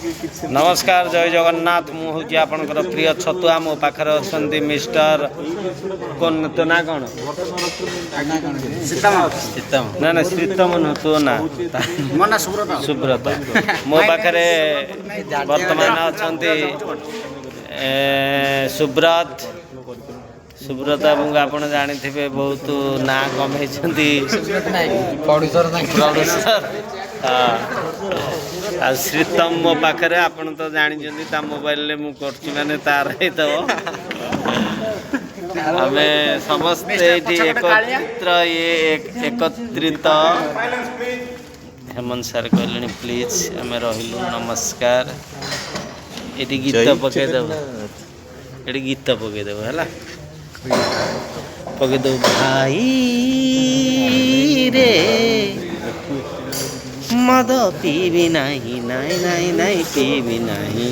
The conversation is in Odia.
ନମସ୍କାର, ଜୟ ଜଗନ୍ନାଥ। ମୁଁ ହେଉଛି ଆପଣଙ୍କର ପ୍ରିୟ ଛତୁଆ। ମୋ ପାଖରେ ଅଛନ୍ତି ମିଷ୍ଟର କଣ, ତୋ ନାଁ କ'ଣ? ନା ନା, ଶ୍ରୀତମ ନୁହଁ, ତୋ ନାଁ? ମୋ ନାଁ ସୁବ୍ରତ। ସୁବ୍ରତ। ମୋ ପାଖରେ ବର୍ତ୍ତମାନ ଅଛନ୍ତି ସୁବ୍ରତ। ସୁବ୍ରତ ବାବୁଙ୍କୁ ଆପଣ ଜାଣିଥିବେ, ବହୁତ ନାଁ କମେଇଛନ୍ତି। ପ୍ରଡ୍ୟୁସର। ପ୍ରଡ୍ୟୁସର, ହଁ। ଆଉ ଶ୍ରୀତମ ମୋ ପାଖରେ, ଆପଣ ତ ଜାଣିଛନ୍ତି, ତା ମୋବାଇଲରେ ମୁଁ କରୁଛି, ମାନେ ତାର ହେଇଥିବ। ଆମେ ସମସ୍ତେ ଏଇଠି ଏକତ୍ର, ଇଏ ଏକତ୍ରିତ। ହେମନ୍ତ ସାର୍ କହିଲେଣି ପ୍ଲିଜ୍, ଆମେ ରହିଲୁ, ନମସ୍କାର। ଏଠି ଗୀତ ପକେଇଦେବ, ଏଠି ଗୀତ ପକେଇଦେବ। ହେଲା, ପକେଇଦେବୁ। ଭାଇ ରେ, ମଦ ପିଇବି ନାହିଁ, ନାଇଁ ନାଇଁ ନାଇଁ, ପିଇବି ନାହିଁ।